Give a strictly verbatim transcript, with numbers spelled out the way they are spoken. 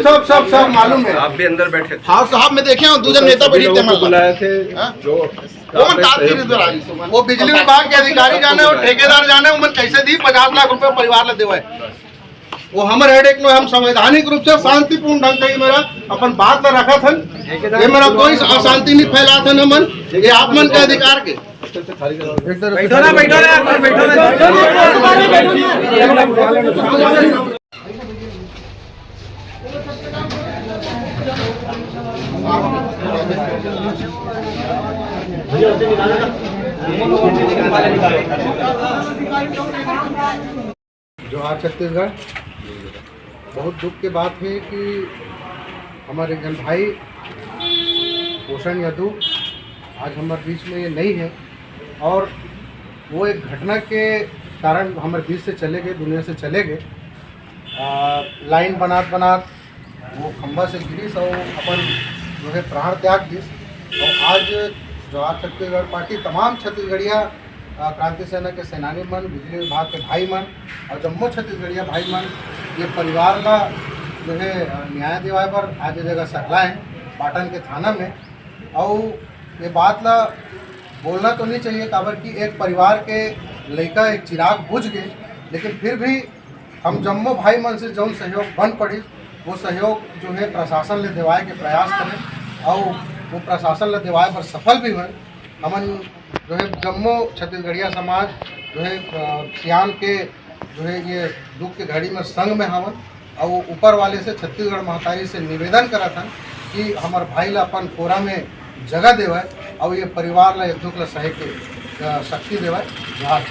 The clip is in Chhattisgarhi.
सब सब सब मालूम है। आप भी अंदर बैठे थे। हाँ साहब, मैं देखे हूँ, दो जन नेता बैठे थे, मतलब। बुलाए थे। हाँ? जो वो मन का तीर इधर आ गई, वो बिजली विभाग के अधिकारी जाने, वो ठेकेदार जाने, वो मन कैसे दी पचास लाख रुपए परिवार ला देवे। वो हमर हेडेक में हम संवैधानिक रूप से शांतिपूर्ण ढंग से ये मेरा अपन बात ला रखा था। ये मेरा कोई अशांति नहीं फैला था न मन, ये आप मन के अधिकार के। बैठो ना, बैठो ना, बैठो ना। जोहार छत्तीसगढ़। बहुत दुख के बात है कि हमारे एक जन भाई पोषण यदु आज हमारे बीच में नहीं है, और वो एक घटना के कारण हमारे बीच से चले गए, दुनिया से चले गए। आ, लाइन बनात बनात वो खंभा से गिरिस और अपन जो है प्राण त्याग दिस। और आज जोहार छत्तीसगढ़ पार्टी तमाम छत्तीसगढ़िया, आ, क्रांति सेना के सेनानी मन, बिजली विभाग के भाई मन और जम्मो छत्तीसगढ़िया भाई मन ये परिवार ला जो है, आ, न्याय दिवाए बर आज ये जगह सकला है पाटन के थाना में। और ये बात ला बोलना तो नहीं चाहिए, काबर कि एक परिवार के लइका एक चिराग बुझ गए, लेकिन फिर भी हम जम्मो भाई मन से जौन सहयोग बन पड़ी, वो सहयोग जो है प्रशासन ले देवाए के प्रयास करें और वो प्रशासन ले देवाए पर सफल भी हुए। हमन जो है जम्मो छत्तीसगढ़िया समाज जो है, अ, सियान के जो है ये दुख के घड़ी में संग में हवन और ऊपर वाले से छत्तीसगढ़ महतारी से निवेदन करत हन कि हमर भाई ला अपन कोरा में जगह देवय और ये परिवार ला ये दुख ला सहे के, अ, शक्ति देवय। जोहार।